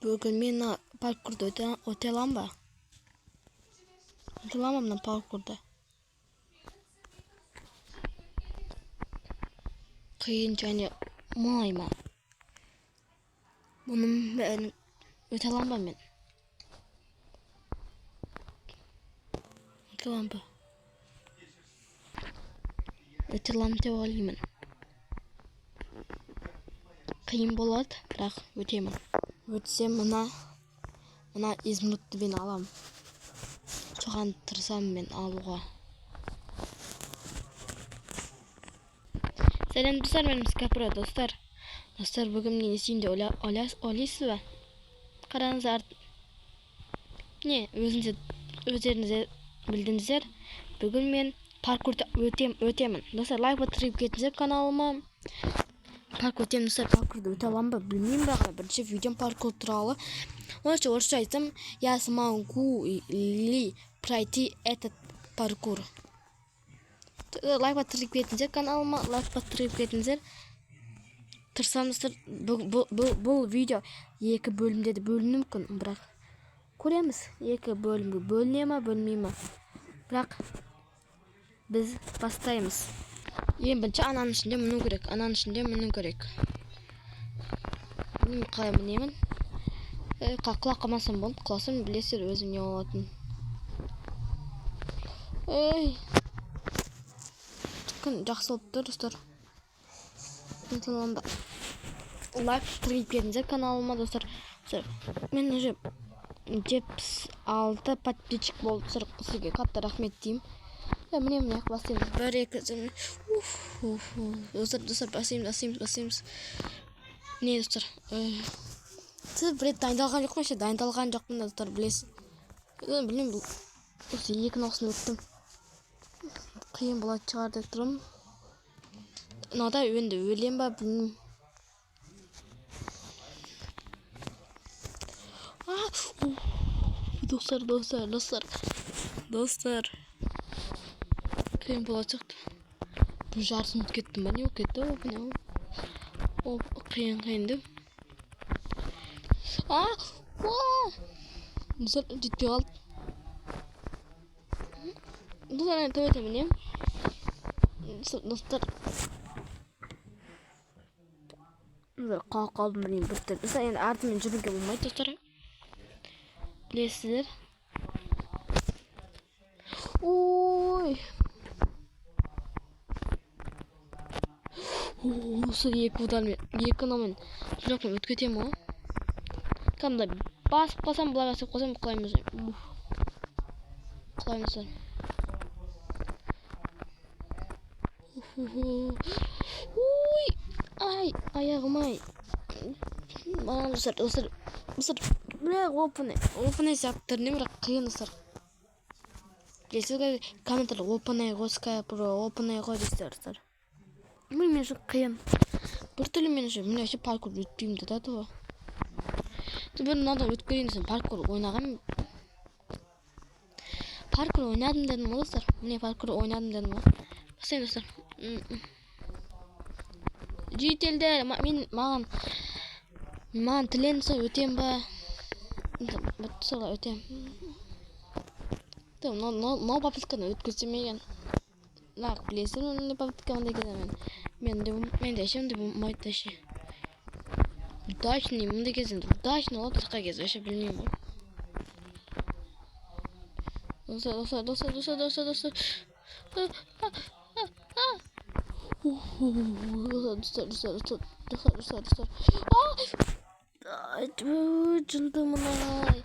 Бүгін мен мына паркурды өте аламын ба? Өте аламын ба мына паркурды? Қиын және оңай ма? Бұның бәрін өте аламын ба мен? Өте аламын ба? Өте аламын деп ойлаймын. Қиын болады, бірақ өтемін. Өтсем мына изумрудты мен аламын. Соған тырысамын мен алуға. Сәлем достар, мен Скапро достар. Достар, бүгін мен не істеймін деп ойлайсыз ба? Қараңыздар. Не, өздеріңіз де білдіңіздер. Бүгін мен паркурды өтемін. Достар, лайк батырып кетіңіздер каналыма. Паркур өтемін, достар, паркурды өте аламын ба, білмеймін, бірақ бірінші видеом паркур туралы. Орысша, орысша айтсам, я смогу ли пройти этот паркур? Лайк батырып кетіңіздер каналыма, лайк батырып кетіңіздер. Тырысамын, достар, бұл видео екі бөлімде де бөлінуі мүмкін, бірақ көреміз, екі бөлімге бөліне ма, бөлінбей ма. Бірақ біз бастаймыз. Ең бірінші ананың ішінде міну керек, ананың ішінде міну керек. Білмеймін, қалай мінемін. Құлап қалмасам болды, құласам білесіздер өзім не болатынын. Ей, күн жақсы болып тұр, достар. Лайк тіркеліп кетіңіздер каналыма, достар. Достар, мен уже 76 подписчик болды, достар, сізге қатты рахмет деймін. Міне, міне, бастаймыз. 1, 2, 3. Уф, уф, уф. Достар, достар, бастаймыз, бастаймыз, бастаймыз. Міне, достар. Сіз бір рет дайындалған жоқпын ше, дайындалған жоқпын да, достар, білесіз. Білмеймін, бұл осы екі ноқсын өттім. Қиын болатын шығар деп тұрмын. Мынада енді өлем ба, білмеймін. Достар, достар, достар. Достар. Қиын болатын сияқты. Бұл жарысын ұмытып кеттім ба, не болып кетті? Оп, не болып? Оп, қиын, қиын деп. А, о! Достар, жетпей қалды. Достар, мен төбете мінемін. Достар, достар, қалып қалдым, білмеймін, бір түрлі. Достар, енді артымен жүруге болмайды, достар. Білесіздер. Ой. Осы екі удармен, екі номен жоқпын, өтіп кетемін ғой. Кәдімгі басып қалсам, былай басып қалсам, құлаймыз. Уф. Құлаймыз. Ой, ай, аяғым ай. Маған, достар, достар, достар, бля, оп-оңай, оп-оңай сияқты түріне, бірақ қиын, достар. Білесіз, комментарий оп-оңай ғой, Скайпро, оп-оңай ғой дейсіздер, достар. Мен үшін қиын. Бір түрлі мен үшін, мен вообще паркур өтпеймін да, того. Бір мынадан өтіп кетейін десем, паркур ойнағанмын. Паркур ойнадым дедім ғой, достар. Міне, паркур ойнадым дедім ғой. Бастаймын, достар. Жительдер, мен маған тіленсе өтем ба? Солай өтем. Мынау попытканы өткізсем екен. Нақ білесің, мындай попытка мындай кезде мен. Мен де ше, мындай болмайды да ше. Удачный, мындай кезде удачный болады, басқа кезде вообще білмеймін ғой. Достар, достар, достар, достар, достар, достар. Достар, достар, достар, достар, достар, достар. Жындымын ай.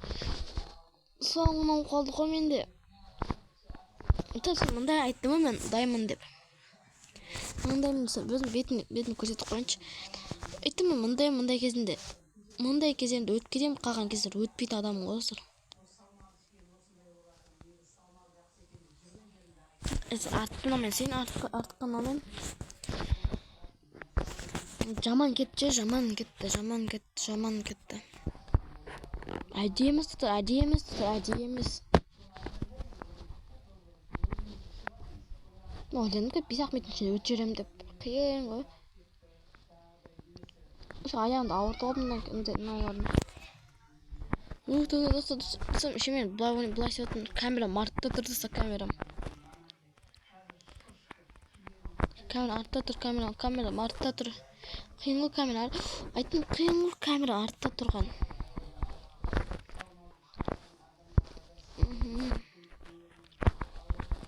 Соңынан қалды ғой менде. Достар, мындай айттым ғой мен, даймын деп. Мындаймын, достар, өзім бетін көрсетіп қояйыншы. Айттым ғой, мындай, мындай кезінде. Мындай кезімді өтіп кетемін, қалған кездер өтпейтін адаммын ғой, достар. Артқы номен, сен артқы номен. Жаман кетті, жаман кетті, жаман кетті, жаман кетті. Әдейі емес, достар, әдейі емес, достар, әдейі емес. Ойладым ки, 5-ақ минуттың ішінде өтіп жіберемін деп. Қиын ғой. Осы аяғымды ауыртып алдым мыналардың. Достар, еще мен былай былай істеп жатырмын. Камерам артта тұр, достар, камерам. Камера артта тұр, камерам артта тұр. Қиын ғой камера. Айттым, қиын ғой камера артта тұрған.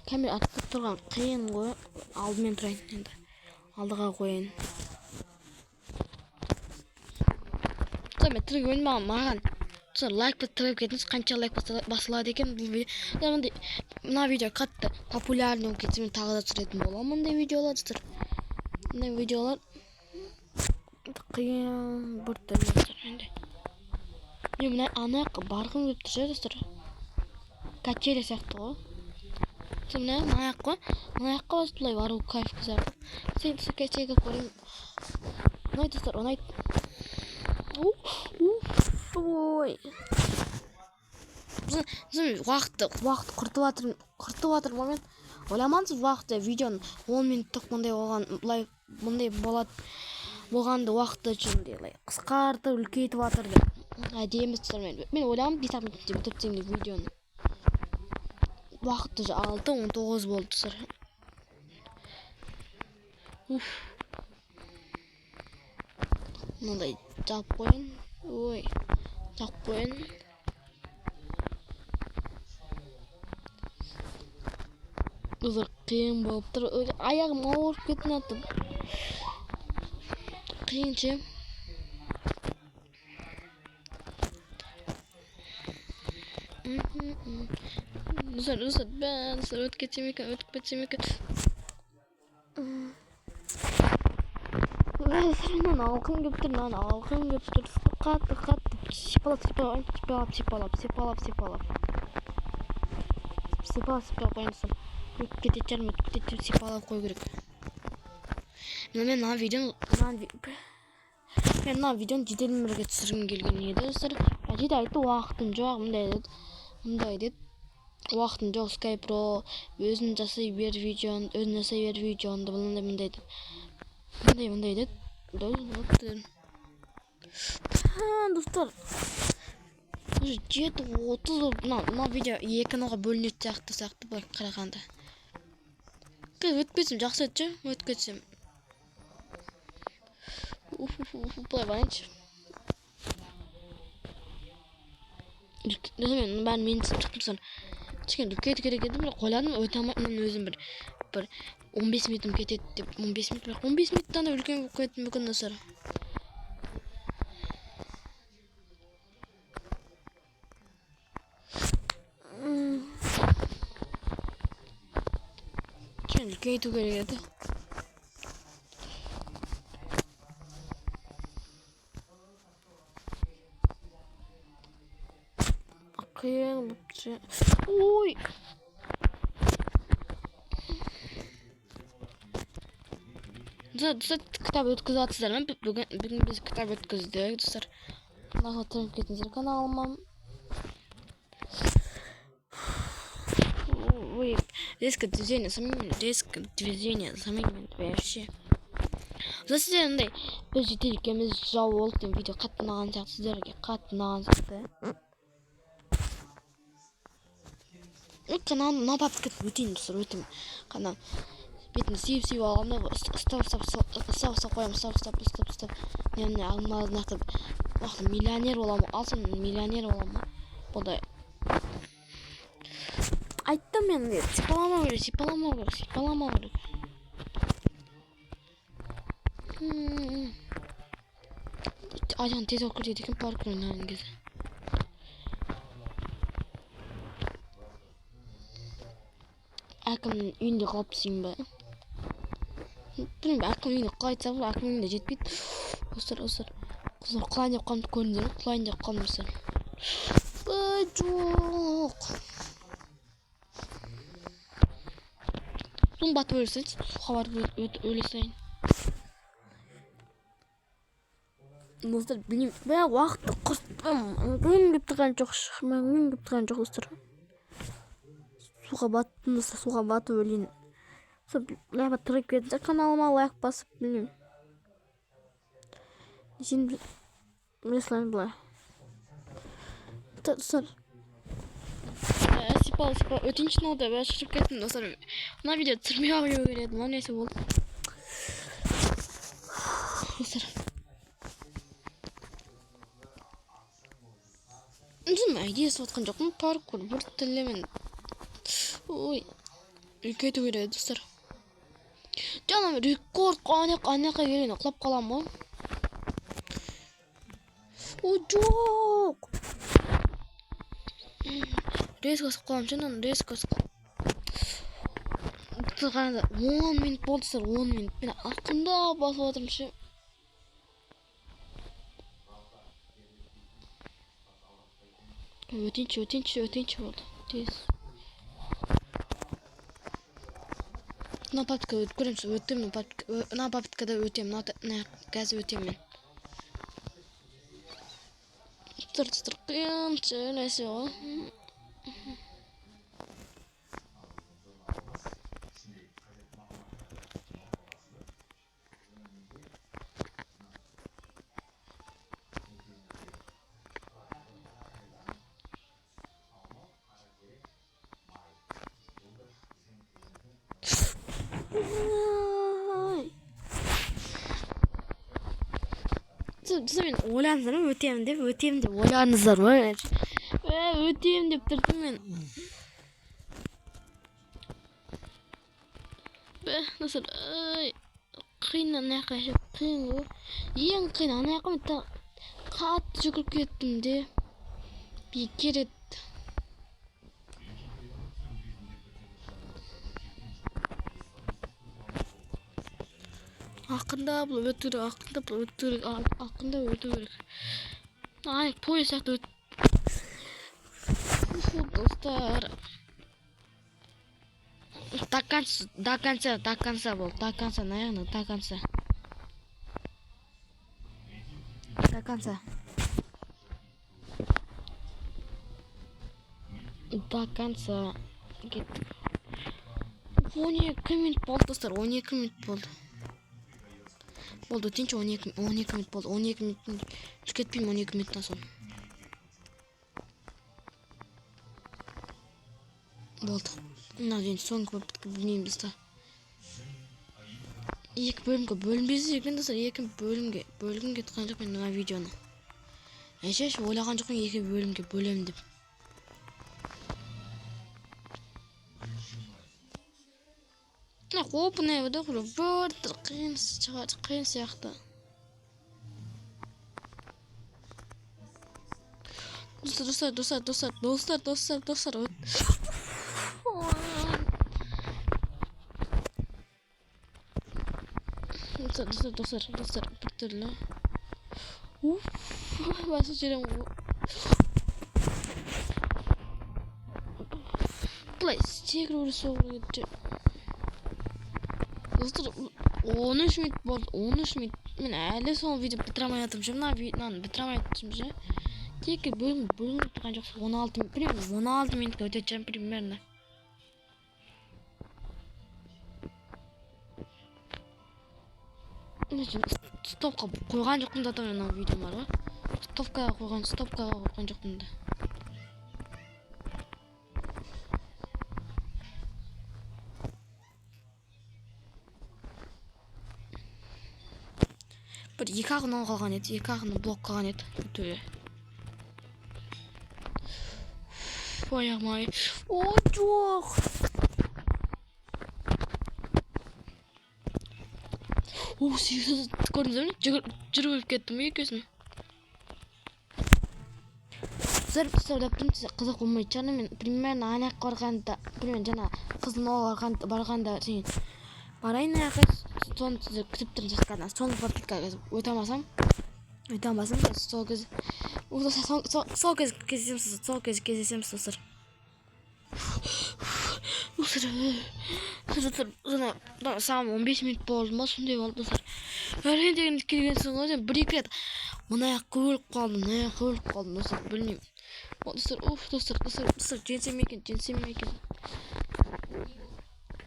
Камера артта тұрған қиын ғой. Алдымен тұрайын енді. Алдыға қояйын. Достар, мен тіркеп ойын маған. Достар, лайк басып тіркеп кетіңіз. Қанша лайк басылады екен бұл видео. Мындай мына видео қатты популярный болып кетсе, мен тағы да түсіретін боламын мындай видеолар, достар. Мындай видеолар қиын бір түрлі, достар, енді. Мен мына ана жаққа барғым келіп тұр ше, достар. Качеля сияқты ғой. Мына мына жаққа, мына жаққа осылай бару кайф сияқты. Сен түсіп качельге көрейін. Ұнайды, достар, ұнайды. Уф, ой. Біздің уақытты құртып жатырмын, құртып жатырмын ғой мен. Ойламаңыз, уақытты видеоның 10 минуттық мындай болған, былай мындай болады болғанды уақытты былай қысқартып үлкейтіп жатыр деп. Әдемі, достар, мен ойлағанмын 5-ақ минутта бітіріп тастаймын деп видеоны. Уақыт уже 6:19 болды, достар. Уф. Мынандай жауып қояйын. Ой, жауып қояйын. Достар, қиын болып тұр. Ой, аяғым ауырып кетті мына. Қиын ше. Достар, достар, бәрі достар, өтіп кетсем екен, өтіп кетсем екен. Достар, мынаны алқым келіп тұр, мынаны алқым келіп тұр. Қатты, қатты сипалап, сипалап, сипалап, сипалап, сипалап, сипалап. Сипалап, сипалап қояйын, достар. Өтіп кететін шығармын, өтіп кетеді деп сипалап қою керек. Мына мен мына видеоны, мына мен мына видеоны жедел өмірге түсіргім келген еді, достар. Әжей де айтты, уақытым жоқ, мындай деді, мындай деді. Уақытым жоқ, Skype-Pro, өзің жасай бер видеоны, өзің жасай бер видеоны, мындай, мындай деп. Мындай, мындай деді. Достар, уже 7:30 болып, мына видео екі нұға бөлінетін сияқты былай қарағанда. Қазір өтіп кетсем жақсы еді ше, өтіп кетсем. Уф, уф, уф, былай барайыншы. Мен бәрін мен түсіп шықтым соны. Кішкене үлкейту керек еді, бірақ ойладым, өте алмай, мен өзім бір 15 минутым кетеді деп, 15 минут, бірақ 15 минуттан да үлкен болып кетті мүмкін, достар. Кішкене үлкейту керек еді. Қиын болып тұр. Ой! Достар, достар, кітап өткізіп жатсыздар ма? Бүгін біз кітап өткіздік, достар. Каналға тіркеліп кетіңіздер каналыма. Ой, резко движение, самим резко движение, самим вообще. Достар, сіздер мындай біз жедел екеуміз жау болдық деген видео қатты ұнаған сияқты, сіздерге қатты ұнаған сияқты. Каналым мына папканы өтейін, достар, өтейін. Канал бетін сүйіп сүйіп алғанда ұстап, ұстап, ұстап, ұстап қоямын, ұстап, ұстап, ұстап, ұстап. Міне, міне, алдыма нақты, нақты миллионер боламын, алсам миллионер боламын. Бұндай. Айттым мен, сипаламау керек, сипаламау керек, сипаламау керек. Аяғын тез алып кетеді екен паркур ойнаған кезде. Әкімнің үйінде құлап түсейін ба? Білмеймін, әкімнің үйінде құлай түсем, әкімнің үйінде жетпейді. Достар, достар, қыздар, құлайын деп қалдым, көрдіңдер ме? Құлайын деп қалдым, достар. Ой, жоқ. Суын батып өле салайын, суға барып өле салайын. Достар, білмеймін, бірақ уақытты құрттым. Күн келіп тұрған жоқ, күн келіп тұрған жоқ, достар. Суға баттым, достар, суға батып өлейін. Сол, лайк басып тіркеліп кетіңіздер каналыма, лайк басып, білмеймін. Сен біле салайын былай. Достар. Сипал, сипал. Өтейінші мынау бәрі шошып кеттім, достар. Мына видео түсірмей ақ қою керек еді. Мына несі болды? Достар. Өзім әйде естіп жоқпын. Паркур бір тілі мен. Ой. Кету керек еді, достар. Жаңа рекорд ана жаққа келгенде құлап қаламын ғой. О, жоқ. Резко басып қаламын ше, мынаны резко басып қаламын. 10 минут болды, достар, 10 минут. Мен ақырындап басып жатырмын ше. Өтейінші, өтейінші, өтейінші болды. Тез. Мына попытка өтіп көреміз, өттім мына попыткада өтемін, мына қазір өтемін мен. Достар, достар, қиын нәрсе ғой. Сосын мен ойландым, өтемін деп, өтемін деп ойландыңыздар ма? Өтемін деп тұрдым мен. Достар, қиын ана жаққа, қиын ғой. Ең қиын ана жаққа мен қатты жүгіріп кеттім де. Бекер еді. Ақырындап өту керек, ақырындап өту керек, ақырындап өту керек. Ай, пойыз сияқты өт. Достар. До конца, до конца, до конца болды, до конца, наверное, до конца. До конца. До конца. Кеттік. 12 минут болды, достар, 12 минут болды. Болды, өтейінші, 12, 12 минут болды. 12 минут кетпеймін 12 минуттан соң. Болды. Мына енді соңғы попытка, білмеймін, достар. Екі бөлімге бөлінбесе екен, достар, екі бөлімге бөлгім кеткен жоқ мен мына видеоны. Әше ойлаған жоқпын екі бөлімге бөлемін деп. Мына оп-оңай болды ғой, бір қиын шығар, қиын сияқты. Достар, достар, достар, достар, достар, достар, достар. Достар, достар, достар, достар, бір түрлі. Уф, басып жіберемін ғой. Былай секіріп соғу керек. Достар, 13 минут болды, 13 минут. Мен әлі сол видео бітіре алмай жатырмын ше, мына мынаны бітіре алмай жатырмын ше. Тек бөлім бөлініп тұрған жоқ, 16, примерно 16 минутқа өтетін шығармын примерно. Стопқа қойған жоқпын да мына видеом бар ғой. Стопкаға қойған, стопкаға қойған жоқпын да. Бір екі ақ мынау қалған еді, екі ақ блок қалған еді. Өтуге. Аяғым ай. О, жоқ. О, сегіз көрдіңіздер ме? Жүріп өліп кеттім екеусін. Достар, достар, ойлап тұрмын, сізге қызық болмайтын шығар. Мен примерно ана жаққа барғанда, примерно жаңа қызыл барғанда сен барайын ана жаққа, соны сіздер күтіп тұрыңыз ғана. Соңғы попытка өте алмасам, өте алмасам, сол кез, сол кез кездесеміз, сол кез кездесеміз, достар. Достар, достар, жаңа сағат 15 минут болды ма, сондай болды, достар. Әрең дегенде келгенсің ғой, сен бір екі рет мына жаққа өліп қалдым, мына жаққа өліп қалдым, достар, білмеймін. Достар, уф, достар, достар, достар, жеңсем екен, жеңсем екен.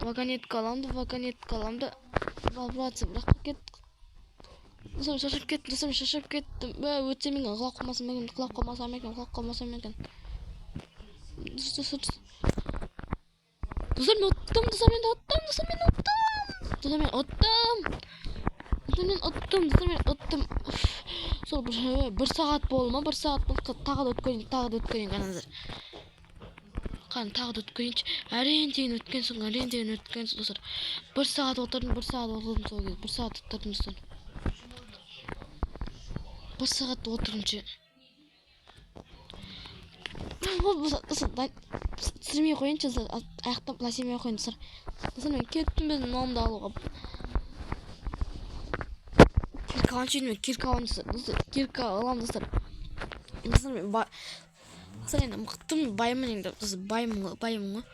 Вагонетка аламын да, вагонетка аламын да. Вибрация, бірақ кеттік. Достар, шаршап кеттім, достар, шаршап кеттім. Өтсем екен, құлап қалмасам екен, құлап қалмасам екен, құлап қалмасам екен. Достар, достар, мен ұттым, достар, мен ұттым, достар, мен ұттым. Достар, мен ұттым. Достар, мен ұттым, достар, мен ұттым. Сол бір сағат болды ма? 1 сағат болды. Тағы да өтіп көрейін, тағы да өтіп көрейін, қараңыздар. Қане, тағы да өтіп көрейінші. Әрең деген өткен соң, әрең деген өткен соң, достар. 1 сағат отырдым, 1 сағат отырдым сол кезде. 1 сағат отырдым, достар. 1 сағат отырдым ше. Түсірмей қояйыншы, достар, аяқтап былай істемей қояйын, достар. Достар, мен кеттім өзім мынауымды алуға. Кирка алайыншы, мен кирка алайын, достар. Достар, кирка аламын, достар. Достар, мен достар, енді мықтымын, баймын енді, достар, баймын ғой, баймын ғой.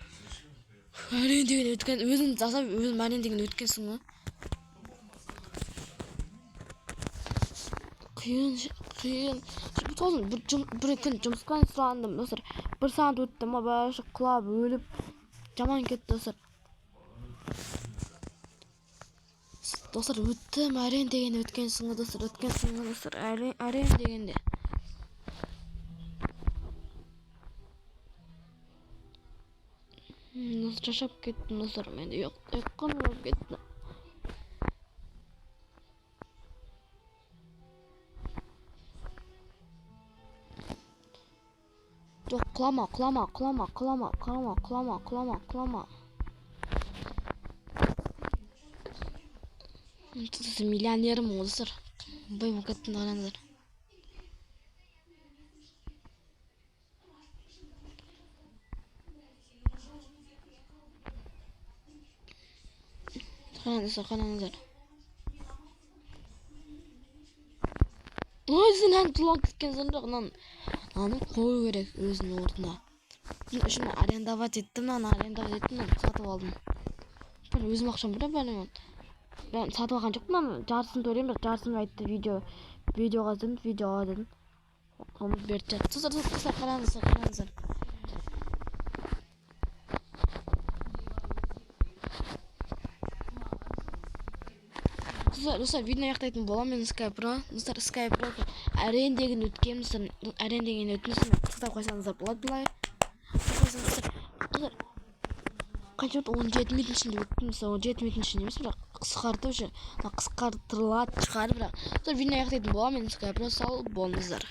Әрең деген өткен, өзім жасап, өзім әрең деген өткенсің ғой. Қиын, қиын. Сосын бір күн жұмысқа сұрандым, достар. 1 сағат өтті ма, бәрі құлап, өліп, жаман кетті, достар. Достар, өттім, әрең деген өткенсің ғой, достар, өткенсің ғой, достар, әрең, әрең дегенде. Достар, шаршап кеттім, достар, мен де ұйқым болып кетті. Жоқ, құлама, құлама, құлама, құлама, құлама, құлама, құлама, құлама. Достар, миллионермін ғой, достар. Бай болып кеттім, қараңыздар. Қараңыздар, қараңыздар. Ой, сен ән тұлан кеткен соң бірақ мынаны қою керек өзінің орнына. Мен үшін арендовать еттім, мынаны арендовать еттім, мынаны сатып алдым. Бір өзім ақшам бар, бәрін мен сатып алған жоқпын, мынаны жартысын төлеймін, бірақ жартысын айтты, видеоға дедім, видеоға дедім. Оны беріп жатты. Достар, достар, достар, қараңыздар, қараңыздар. Достар, достар, видеоны аяқтайтын боламын мен Sky Pro. Достар, Sky Pro әрең деген өткенмін, достар, әрең деген өттім, достар, қызықтап қойсаңыздар болады былай. Достар, қанша болды? 17 минуттың ішінде өттім, достар, 17 минуттың ішінде емес, бірақ қысқарды уже. Мына қысқартылады шығар, бірақ. Достар, видеоны аяқтайтын боламын мен Sky Pro. Сау болыңыздар.